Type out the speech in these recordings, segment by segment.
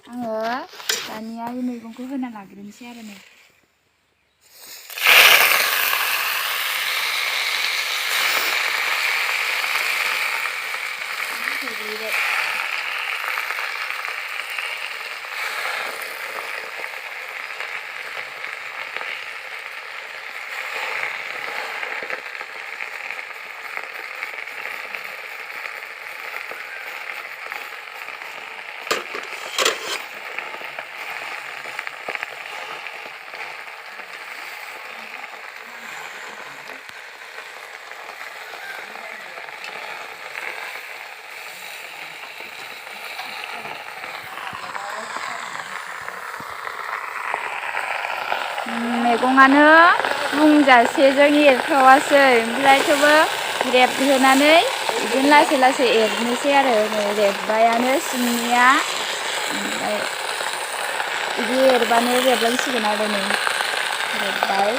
आङो दानिया बे मैगंखौ होना लाग्रोनोसै आरो नै मैगङानो बुंजासे जों एरथावासै ओमफ्राय थेवबो रेबहोनानै बिदिनो लासै लासै एरनोसै आरो रेबबायानो सिंनिया ओमफ्राय बिदि एरबानो रेबलांसिगोन आरो नै रेबबाय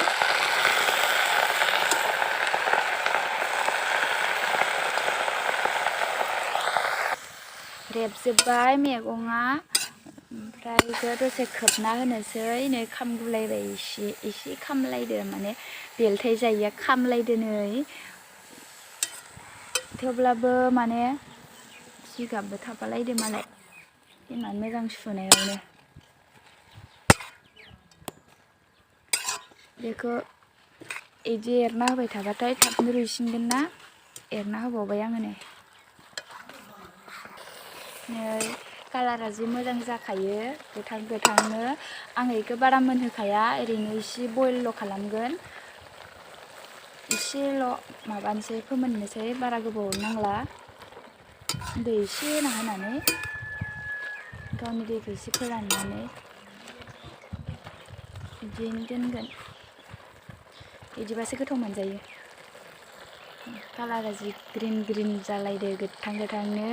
रेबजोब्बाय मैगङा ओमफ्राय बेखौ दसे खोबना होनोसै नै खामगुलायबाय एसे खामलायदो माने बेलथाय जायिया खामलायदो नै थेवब्लाबो माने जिगाबबो थाफालायदो मालाय इमान मोजां सुनायावनो बेखौ इदि एरना होबाय थाबाथाय थाबनो रुइसिनगोन ना एरना होबावबाय आङो नै कालारा जि मोजां जाखायो गोथां गोथांनो आं बेखौ बारा मोनहोखाया ओरैनो एसे बइलल' खालामगोन एसेल' माबानोसै फोमोननोसै बारा गोबाव नांला दै एसे होनानै गावनि दैखौ एसे फोराननानै बिदिनो दोनगोन बिदिबासो गोथाव मोनजायो कालारा जि ग्रिन ग्रिन जालायदो गोथां गोथांनो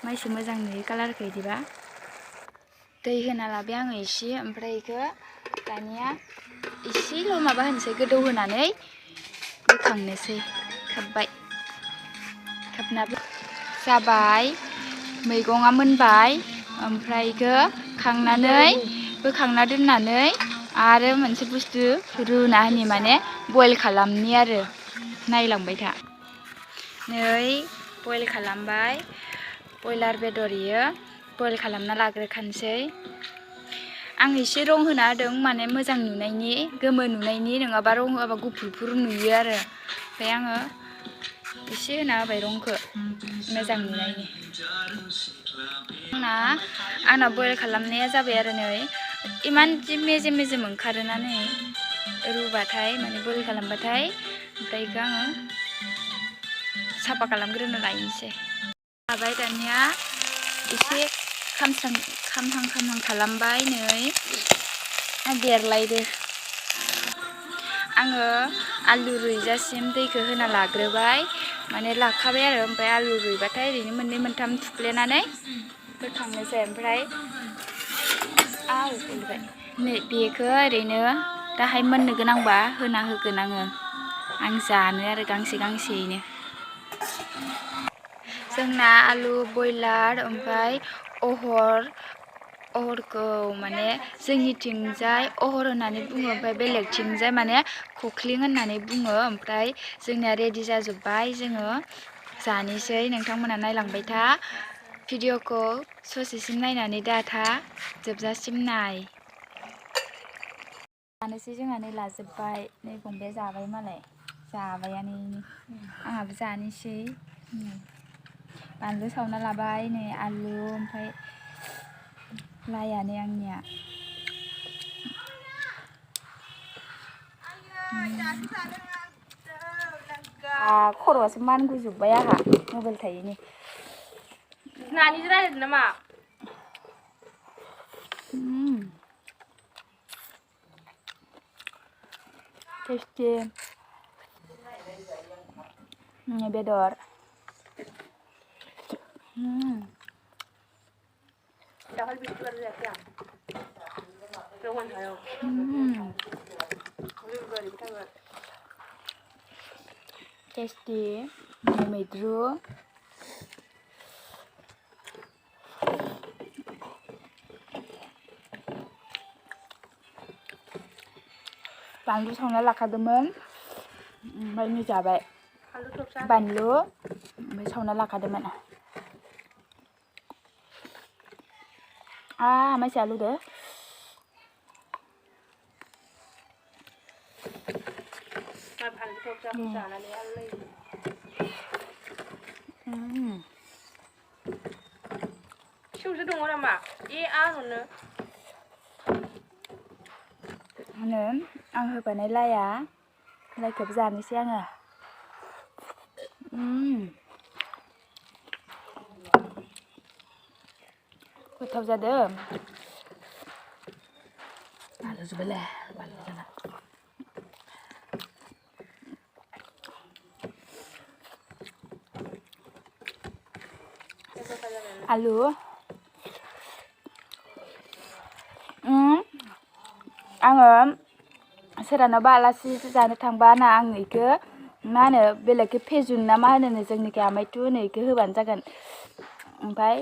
माइसो मोजां नुयो कालारखौ बिदिबा दै होना लाबाय आङो एसे ओमफ्राय बेखौ दानिया एसेल' माबा होनोसै गोदौ होनानै बोखांनोसै खोब्बाय खोबनाबो जाबाय मैगङा मोनबाय ओमफ्राय बेखौ खांनानै बोखांना दोननानै आरो मोनसे बुस्थु रुना होनि माने बइल खालामनि आरो नायलांबाय था नै बइल खालामबाय बयलार बेदर इयो बइल खालामना लाग्रोखानोसै आं एसे रं होना होदों माने मोजां नुनायनि गोमो नुनायनि नङाबा रं होआबा गुफुरफुर नुयो आरो ओमफ्राय आङो एसे होना होबाय रंखौ मोजां नुनायनि आंना बइल खालामनाया जाबाय आरो नै इमान जि मेजेम मेजेम ओंखारोना नै रुबाथाय माने बइल खालामबाथाय ओमफ्राय बेखौ आङो साफा खालामग्रोना लायनोसै लाबाय दानिया एसे खामहां खालामबाय नै बेरलायदो आङो आलु रुइजासिम दैखौ होना लाग्रोबाय माने लाखाबाय आरो ओमफ्राय आलु रुइबाथाय ओरैनो मोननै मोनथाम थुफ्लेनानै बोखांनोसै ओमफ्राय गोलैबाय नै बेखौ ओरैनो दाहाय मोननो गोनांबा होना होगोन आं जानो आरो गांसे गांसेयैनो जोंना आलु बयलार ओमफ्राय अहरखौ माने जोंनिथिंजाय अहर होननानै बुङो ओमफ्राय बेलेगथिंजाय माने खख्लिं होननानै बुङो ओमफ्राय जोंनिया रेडि जाजोब्बाय जोङो जानोसै नोंथांमोना नायलांबाय था भिडिअखौ ससेसिम नायनानै दाथा जोबजासिम नाय जानोसै जोंहा नै लाजोब्बाय नै गंबाया जाबाय मालाय जाबायानो आंहाबो जानोसै बानलु सावना लाबाय नै आलु ओमफ्राय लायानो आंनिया खर'आसो मानगुजोब्बाय आंहा मबाइल थायैनि नानिजों रायज्लायदों नामा टेस्टि बेदर टेस्टि मैद्रु बानलु सावना लाखादोंमोन ओमफ्राय नै जाबाय बानलु ओमफ्राय सावना लाखादोंमोन मानसि आलु दे फिसौजो दङ नामा आंनो आं होबानाय लाइखौबो जानोसै आङो गोथाव जादों बानलु जोबबायलै बानलु जाना आलु आङो सोरहानावबा आलासि जानो थांबा ना आं इखो मा होनो बेलेगखौ फेजुन ना मा होनो जोंनिखै आमायथु होनो इखो होबानो जागोन ओमफ्राय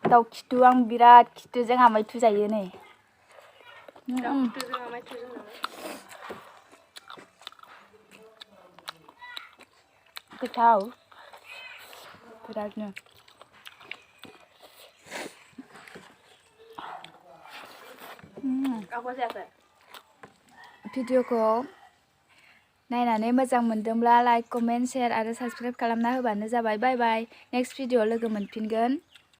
दाउ खिथु आं बिराद खिथुजों आमायथु जायो नै गोथाव बिरादनो भिडिअखौ नायनानै मोजां मोनदोंब्ला लाइक कमेन्ट शेयार आरो साबस्क्राइब खालामना होबानो जाबाय बाय बाय नेक्स्ट भिडिअ लोगो मोनफिनगोन